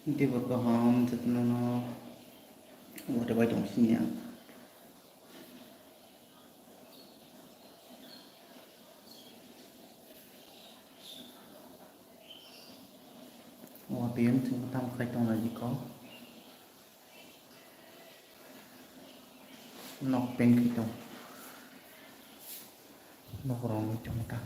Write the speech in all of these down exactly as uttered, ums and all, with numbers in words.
Tei bo kaham jotono no wate bai tong sini ang. Wate yang chwng tam khai tong lai di ko. Nok paint khai tong. Nok rong ni tong ta.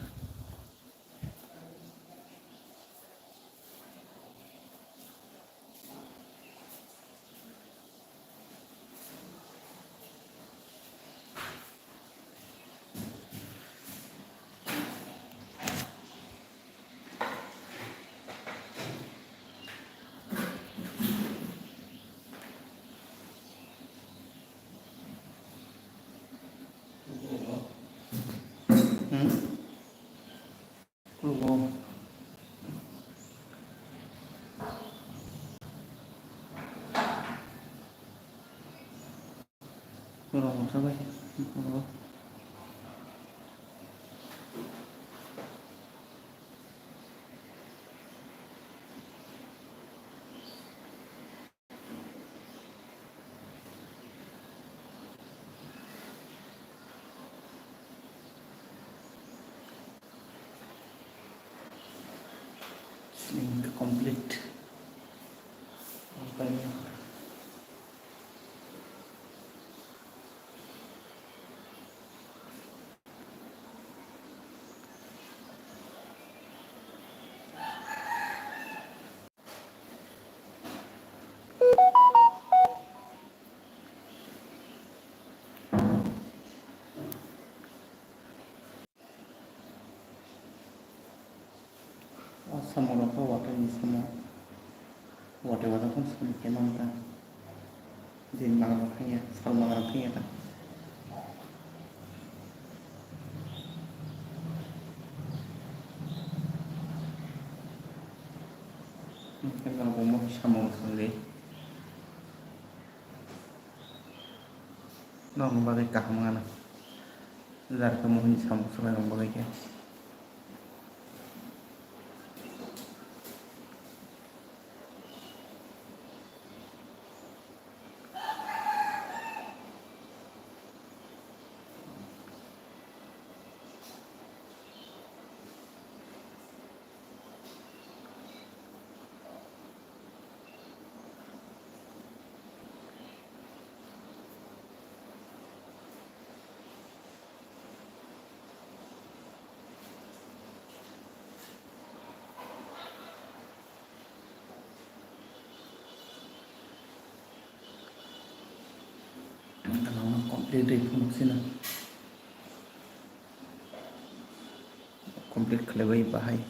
Hmm? Kugo. Kugo, sabai. Kugo. Complete. O samung rok khe watwi ni samung, watwi watwi khe samung khe man ta. Din mangrok thangya, sal mangrok thangya ta. Hwnkhe norok bo samung rok thangdi. Norokni bagwi kaham wngya na. Jar khe mohini samung swbairokni bagwi khe. Complete ri phunuk sino. Complete khlaibai bahai.